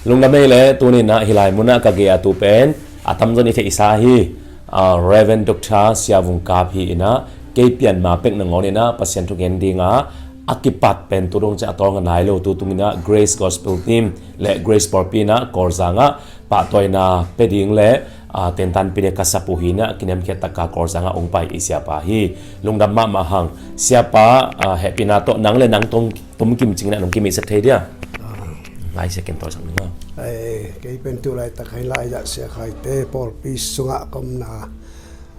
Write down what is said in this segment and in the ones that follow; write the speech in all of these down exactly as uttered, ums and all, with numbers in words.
Lungdam ei le, tuni inah hih lai munah ka gei a tu pen a tamzaw in i theihsa hi. Ah, Reverend Doctor Sia Vung Kap hi inah, kei pianma pek nangawn inah Pasian thugen dinga a kipat pen tu dong ciah a tawlnga nai lo, tu tung inah Grace Gospel Team le Grace Pawlpi inah Kawlzangah pahtawina pe ding le, ah, tentanpi ding ka sap uh hi inah, kiniamkhiat taka Kawlzangah ong pai i siapa hi. Lungdam mahmah hang. Siapa, ah, hehpihna tawh nang le nang tong tomkim cingin a nong kimihset thei dia? Lai sia ken tawlsak ning a. Ai, kei pen tu laitak hei lai zah sia khaite pawlpi sungah ka omna,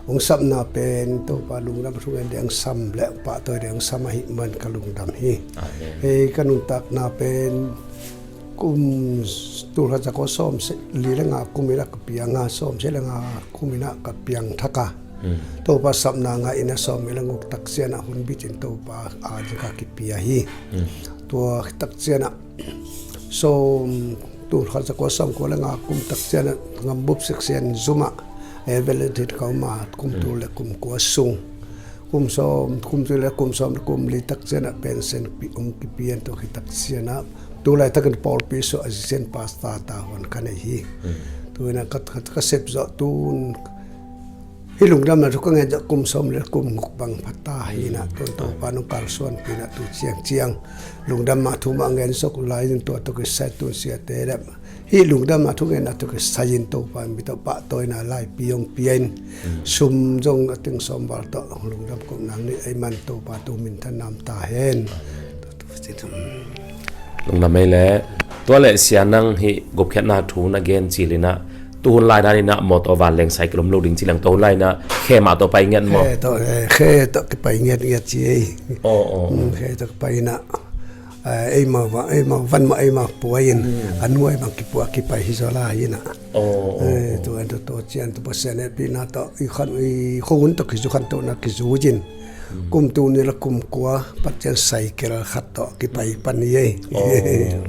hong sapna pen Topa lungdam thungen ding sam le pahtawi ding sam ahih man ka lungdam hi. Amen. Hei ka nuntakna pen kum tulkhat zakua sawm se li le nga kum inah ka piang a, sawm se le nga kum inah ka piang thak a. Mm. Topa sapna ngah inah sawm le nguk takcianah hun bitin Topa a ding ka kipia hi. Mm. Tua takcianah sawm, tulkhat zakua sawm kua le nga kum takcianah Ngambup section zumah evangelist ka om a, kum tul le kum kua sung. Kum sawm, kum tul le kum sawm le kum li takcianah pension pi, ong kipian tua hi takcianah tu laitakin pawlpi sungah assistant pastor ta huan ka nei hi. Mm. Tu inah ka, ka, ka sep zawh tun hih lungdamna thu ka ngen zawh kum sawm le kum nguk bang pha ta hi inah, tun Topa nong kalsuanpih inah tu ciangciang lungdamna thu mah ngen suk lai in tua tawh kisai tun siate le hih lungdamna thu ngenna tawh kisai in Topa in mi tawh pahtawina laipi hong pia in, mm, sum zong a ting sawm val tawh lungdam kop nang nih ei man Topa tu minthan nam ta hen. Amen. Lungdam ei le, tua le sia nang hih gupkhiatna thu na gen cil inah, tuhun lai dan inah mawtaw vanleng cycle om lo ding ci leng, tuhun lai inah khe mah tawh pai ngiat maw? Khe tawh, eh, khe tawh kipai ngiatngiat ci ei. Aw, aw, aw. Mm, khe tawh kipai inah, eh, eima va, eima van mah eima puai in, mm, an nuai bang kipua kipai hi zaw lai inah. Aw, aw, eh, aw. Tua, tua, tua cian tua Pasian hehpihna tawh i khan, i khuahun tawh kizu khantohna kizu in. Kum tul nih le kum kua pat ciang cycle khat tawh kipai pan hi ei. Aw.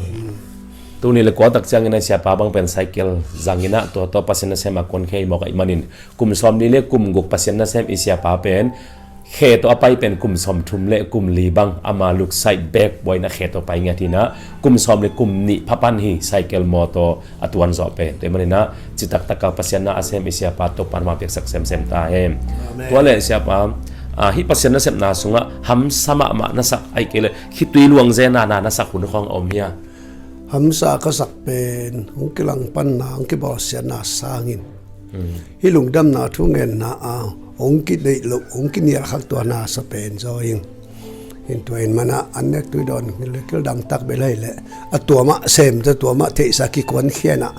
Tul nih le kua tak ciangin a siapa bang pen cycle zang inah tua tawh Pasian nasem a kuan khia hi mawk ahih manin kum sawm li le kum guk Pasian nasem i siapa pen khe tawh a pai pen kum sawm thum le kum li bang ama luk side bag buai inah khe tawh pai ngiat hi inah kum sawm le kum nih pha pan hi cycle mawtaw a tuan zawh pen. Tua ahih manin ah citak taka Pasian na a sem i siapa Topa in hong piaksak semsem ta hen. Amen. Tua leh siapa, ah, hih Pasian nasepna sungah hamsa mahmah na sak ahih kei leh khitui luang zenna na na sak hun khawng a om hia? Hamsa ka sak pen hong kilangpanna, hong kibawlsiatna sangin, hmm, hih lungdamna thu ngenna ah hong kideih loh, hong kinial khak tua na sa pen zaw ing. Hin tua in manah an nek tui dawn, kil dangtak bel ahih leh a tua mah sem, tua mah theihsa kikuan khian ah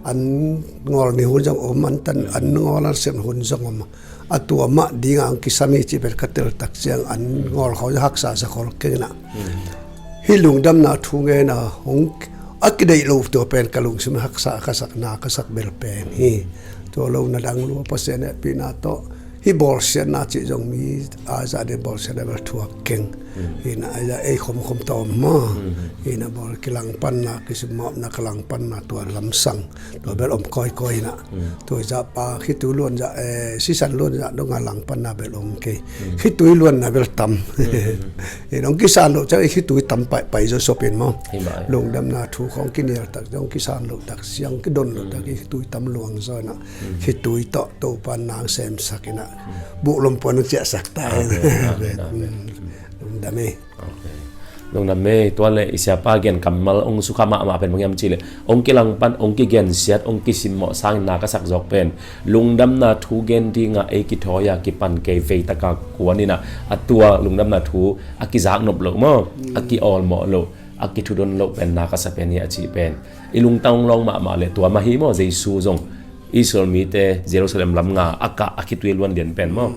an ngawl ni hun zong om, an tan an ngawl an sem hun zong om. A tua mah dingah hong kisam hi cih bel ka tel tak ciang an ngawl khawng haksa sa khol keng inah. Hmm. Hih lungdamna thu ngen a hong a kideih lo tua pen ka lungsim haksa ka sak, na ka sak bel pen hi. Tua lo na dang lua Pasian hehpihna tawh hih bawlsiatna cih zong mi a zah ding bawlsiatna bel thuak keng. Hmm. Hi inah a zah ei khomkhom tawh om maw. Hmm. Hi inah bawl kilangpanna, kisimmawhna kilangpanna tua lamsang tua bel om kawikawi inah. Hmm. Tua zah pa khitui luan zah, eh, sisan luan zah dong a langpanna bel om kei. Hmm. Khitui luanna bel tam. Hmm. Hi inah hong kisan loh ciang i khitui tam pai, pai zaw sop in maw. Hi mah. Lungdamna thu khawng kinial tak zong kisan loh tak siang kidon loh tak i khitui tam luang zaw inah. Hmm. Khitui tawh Topa in na hong semsak inah. Hmm. Buh lom puan hong ciahsak ta. Amen, amen, amen. Hmm. Lungdam ei. Ok. Lungdam ei, tua leh i siapa gen kammal hong sukha mahmah pen bang hiam cih leh hong kilangpan, hong kigensiat, hong kisimmawh sangin na ka sak zawk pen lungdamna thu gen dingah ei kithawi a kipan kei vei taka kuan inah a tua lungdamna thu a kizak nop loh maw, a ki-awlmawh loh, a kithudon loh pen na ka sa pen hi a cih pen i lungtang lawng mahmah leh tua mah hi maw, Jesu zong Israel mite Jerusalem lam nga a kah a khitui luan lian pen maw.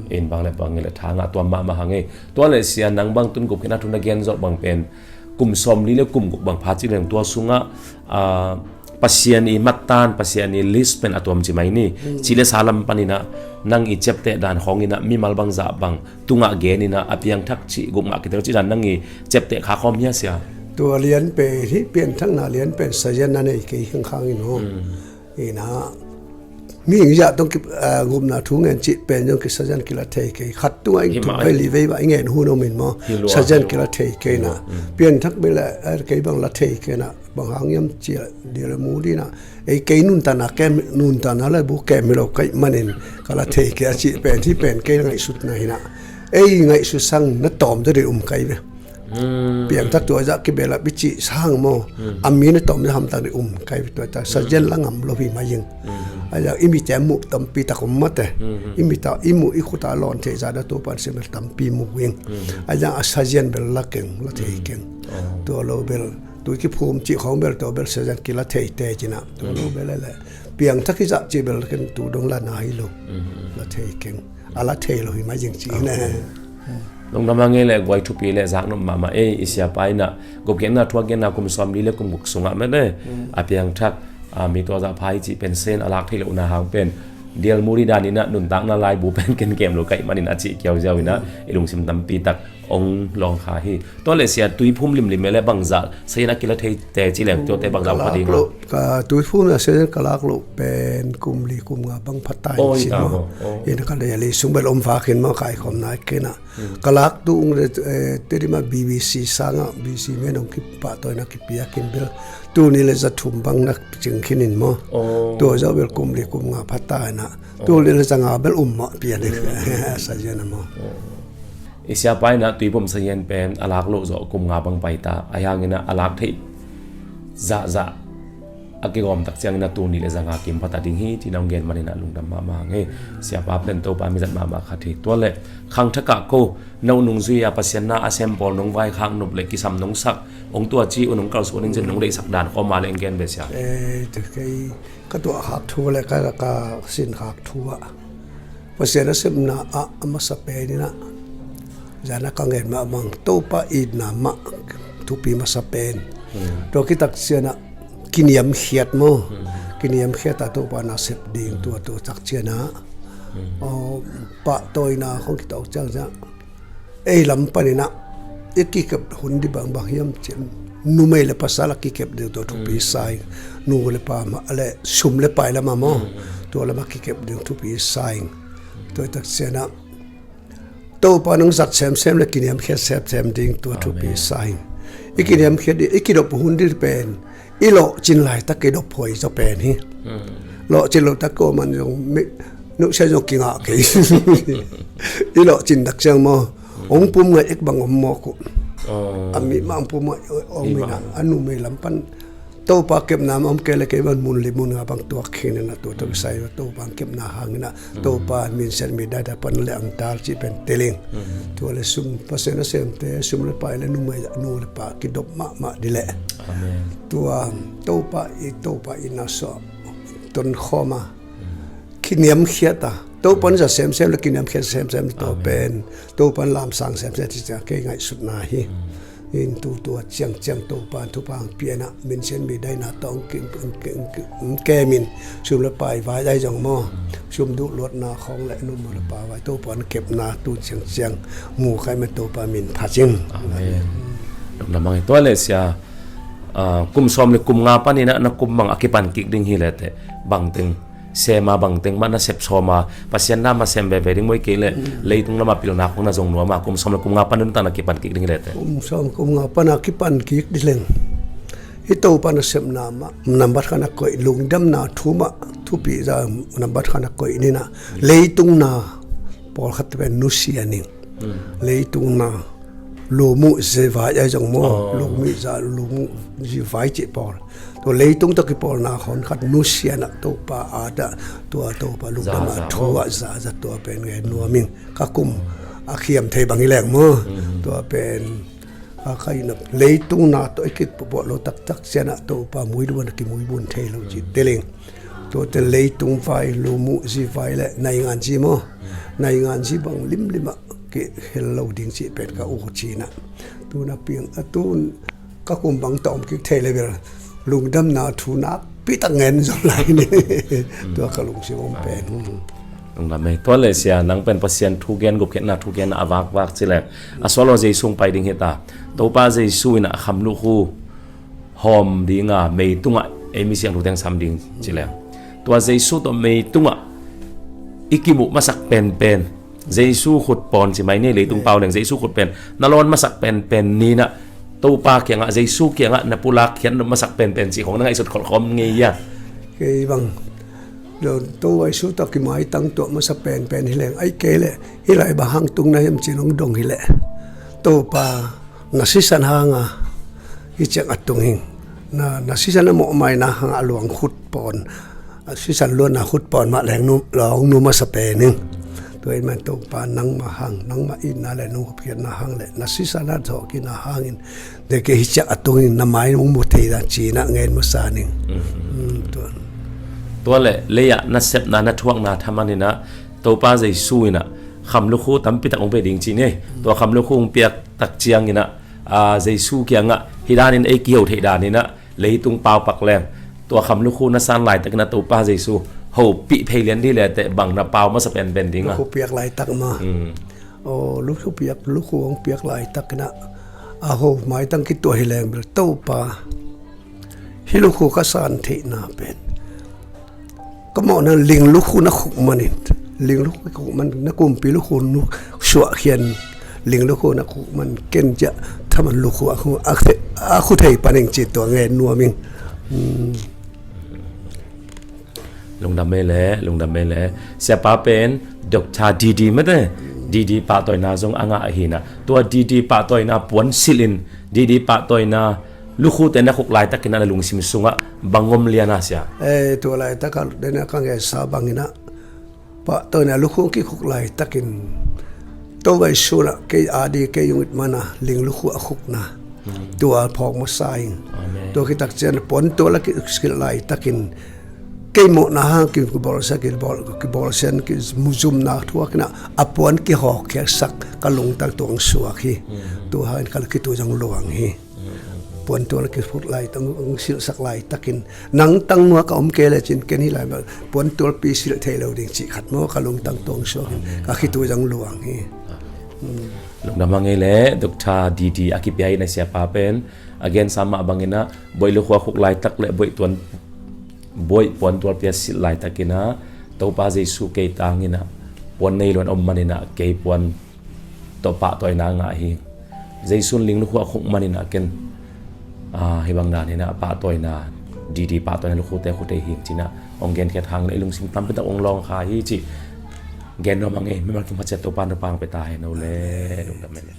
In bang le bang le tha ngah tuam mahmah hang ei. Tua le sia nang bang tun gupkhiatna thu na gen zawh bang pen kum sawmli le kum guk bang pha ci leng tua sungah, ah, Pasian i mattan, Pasian i list pen a tuam ci mai ni. Ci le sa lam paninah nang i ciapteh dan khawng inah mimal bang zah bang tungah gen inah a piangthak cih gupngah kitel cih dan nang i ciapteh kha khawm hia sia? Tua lian pen hih pianthakna lian pen sazian na nei kei khangkhang in aw. Inah Mihing zah tawh ki, ah, gupna thu ngen cih pen zong ki sazian kila thei kei. Khat tungah inn thum vei li vei bah i ngen hun om in maw, sazian kila thei kei na. Piangthak bel a kei bang la thei kei na. Bang hang hiam cih leh Dial Muri in ah, ei kei nuntakna kem, nuntakna laibu kem hi lo ka hih manin ka la thei kei a cih pen, hih pen kei ngaihsutna hi na. Ei ngaihsut sang na tawm zaw ding um kai ve. Piangthak tua zah kibelap i cih sang maw, a mi na tawm zaw hamtang ding um kai ve. Tua ta sazian la ngam lo hi mai ing. A zah i mite a muh tampi tak om mate. I mite i muh i khut a lawn theih zah na Topa'n sem bel tampi mu ing. A zah a sazian bel la keng, la thei keng. Tua lo bel tui kiphum cih khawng bel tua bel sazian kila thei te ci na. Tua lo bel le piangthak i zah cih bel ken tu dong la na hi lo. La thei keng. A la thei lo hi mai ing ci na. Lungdam a ngei le guai thupi le zaknop mahmah ei i siapa in ah gupkhiatna thu a genna kum sawmli le kum guk sungah mete a piangthak, a, mi tua zah pha i cih pen sen a lak thei lohna hang pen Dial Muri dan in ah nuntakna laibu pen ken kem lo ka hih manin a cih kiauziau in ah i lungsim tampi tak ong lawng kha hi. Tua le sia tuiphum limlim e le bangzah sazian a kila thei te ci leng tuate bangzah ka pha lak ding lo, a? Ka tuiphum na sazian ka lak lo pen kum li kum nga bang pha ta in ci maw. In ka le li sung bel om vak in maw ka i khawm nai kei na. Ka lak tu ung le, eh, Tedim a B B C sangah, B B C men ong kipahtawina kipiak in bel. Tuni le za thum bang na cing khin in maw. Tua zah bel kum li kum nga pha ta in ah. Tuni le za nga bel um mah pian in. Sazian a maw. I siapa in ah tuiphum sazian pen a lak lo zawh kum nga bang pai ta. A hiang in ah a lak theih zahzah a kigawm tak ciangin a tuni le za nga kim pha ta ding hi, ci na ong gen manin ah lungdam mahmah hang ei. Siapa pen Topa mi zat mahmah khat hi. Tua le khangthak ah ko, no nungzui a Pasian na a sem pawl nong vaikhak nop le kisam nong sak, ong tua ci uh nong kalsuan in cin nong deihsak dan khawm a le ong gen ve sia. Eh, te kei ka tuah khak thu le ka, ka sin khak thu ah Pasian a sepna ah a masa pen in ah, zan a ka ngen mah bang Topa itna mah thupi masa pen. Tua kitak ciang ah kiniamkhiat maw. Kiniamkhiat a Topa na sep ding tua, tua tak ciang ah. Aw, pahtawina khong kitak ciang ciang ei lam panin ah i kikep hun ding bang bang hiam cih leh numei le pasal a kikep ding tua thupi sa ing. Nu le pa mah le sum le pai lam ah maw. Tua lam a kikep ding thupi sa ing. Tua tak ciang ah Topa nong zat semsem le kiniamkhiat semsem ding tua thupi sa ing. I kiniamkhiat ding, i kidop hun ding pen i lawhcin laitak kidop huai zaw pen hi. Lawhcin lotak ko man zong mi, nusia zong kingah kei. I lawhcin tak ciang maw, ong pum ngaih ek bang om mawk uh. A mi mah ong pum ngaih om in ah, a numei lam pan Topa kepna mah om kei le kei bang mun li mun nga bang tuak khin in ah, tua tua kisai Topa kepna hang in ah Topa minsiat mi daidai pan le ang tal cih pen teling. Tua le sum Pasian a semte sum le pai le numei nu le pa kidop mahmah ding leh. Tua Topa i, Topa i na suah ton khawm a kiniamkhiat a Topa na za semsem le kiniamkhiat semsem tua pen Topa na lamsang semsem ci ciang kei ngaihsutna hi. In tu tua ciangciang Topa thupha hong pia in ah minsiat mi daina tawh hong ki, hong ki, hong ki, hong kem in sum le pai vai ai zong maw, sum duh luatna khawng le nu maw le pa vai Topa hong kepna tu ciangciang mu kai mah Topa min phat cing. Amen. Lungdam hang ei. Tua le sia, ah, kum sawm le kum nga panin ah na kum bang a kipan kik ding hi le teh bang teng sem a, bang teng mah na sep sawm a, Pasian na mah sem veve ding maw, ahih kei leh leitung lamah pilna khong na zong nuam a, kum sawm le kum nga pan nuntakna kipan kik ding hi le teh? Kum sawm kum nga pan a kipan kik ding leng hih Topa nasepna mah nambat khat na koih, lungdamna thu mah thupi za nambat khat na koih ni in ah, leitung na pawlkhat pen nusia ning. Leitung na lumuh zivai ai zong maw, lumuh za lumuh zivai cih pawl. Tua leitung tawh kipawlna khawng khat nusia in ah Topa a dah tua Topa lungdam a thu ah za za tua pen ngen nuam ing. Ka kum a khiam thei bang hi leng maw. Tua pen a ka inn ah leitung na tawh i kipuah lo taktak ciang ah Topa muidun a kimuidun thei lo cih teling. Tuate leitung vai, lumuh zi vai le naingan zi maw, naingan zi bang limlim ah kihel lo ding cih pen ka ut cih in ah. Tun a piang a tun ka kum bang tawm kik thei le bel lungdamna thu nakpi tak ngen zong lai ni. Tua ka lungsim om pen. Lungdam ei. Tua le sia, nang pen Pasian thu gen, gupkhiatna thu gen a vakvak ci leng a sual lo Jesu hong pai ding hi ta. Topa Jesu in a kham lukhu hawm ding a, mei tungah ei mi siangtho teng sam ding ci leng Tua Jesu tawh mei tungah i kimuh masak penpen, Jesu khut pawn ci mai ni, leitung pau leng Jesu khut pen na lawn masak penpen ni-in ah Topa kiangah, Jesu kiangah na pulak khiat masak penpen cih khong na ngaihsut kholh khawm ngei a? Kei bang, lo, Topa Jesu tawh kimaitang tuah masak penpen hi leng, ai kei leh hih lai bang hang tung na hiam ci-in hong dong hi leh, Topa, na sisan hanga hih ciang a tung ing. Na, na sisan a mawhmaina hanga a luang khut pawn, a sisan luanna khut pawn mah leng nu, lawng nu masa pen ing. Tua ahih man Topa, nangmah hang, nangmah itna leh nong hopkhiatna hang leh na sisan a zawhkikna hangin, deihkei hih ciang a tung ing, na mai hong mu thei dan ci-in ah ngen masa ning. Mm. Mm, tua. Tua leh lei-ah na sepna, na thuakna thaman in ah Topa Jesu in ah kham lukhu tampi tak hong pia ding ci ni. Tua kham lukhu hong piak tak ciangin ah, aa, Jesu kiangah hih danin ei kiho theih danin ah leitung pau pak leng, tua kham lukhu na san laitakin ah Topa Jesu hopih phei lian dih leh teh bang na pau masa penpen ding a? Lukhu piak laitak mah. Mm. Aw, lukhu piak, lukhu hong piak laitakin ah, a ho maitang kituah hi leng bel, Topa, hih lukhu ka san theihna pen ka mawhna ling lukhu na khuk manin, ling lukhu ka khuk man, na kumpi lukhu nu suahkhian ling lukhu na khuk man, ken ciah thaman lukhu a khu, a khu, a khu thei pan ing ci, tua ngen nuam ing. Hmm. Lungdam ei leh, lungdam ei leh. Siapa pen Doctor D D mate, D D pahtawina zong a ngah hi-in ah, tua D D pahtawina puan silhin, D D pahtawina lukhute na khuk laitakin ah na lungsim sungah bang om lian a, sia? Eh, tua laitak ah, den a ka ngetsa bangin ah, pahtawina lukhu kikhuk laitakin, Topa Jesu in ah kei a di, kei hong it man a ling lukhu a khukna, hmm, tua phawk masa ing. Amen. Tua khit tak ciang puantual a kisilh laitakin, kei mawhna hang kibawlsia, kibawl, kibawlsia, kimuzumna thuakin ah a puan kihawkkhiatsak ka lungtang tawh hong suak hi. Hmm. Tua hangin ka khitui zong luang hi. Puantual kiphut laitak, hong silhsak laitakin, nang tang nuam ka om kei lecin ken hih lai mah puantualpi silh thei lo ding cih khat maw, ka lungtang tawh hong suak in ka khitui zong luang hi. Hmm. Lungdam hang ei leh, Doctor D D a kipia in ah, siapa pen a gensa mah bangin ah, buaih lukhu a khuk laitak leh buaih tuan, buaih puantualpi a silh laitakin ah, Topa Jesu kei tangin ah puan nei lo-in om manin ah kei puan tawh pahtawina ngah hi. Jesu in ling lukhu a khuk manin ah ken, ah, hih bang danin ah pahtawina, D D pahtawina lukhute khu thei hi ci-in ah hong genkhiat hangin ah i lungsim tampi tak hong lawng kha hi cih gen nuam hang ei. Mimal kim khat ciat Topa in thupha hong pia ta hen. Aw leh, lungdam ei leh.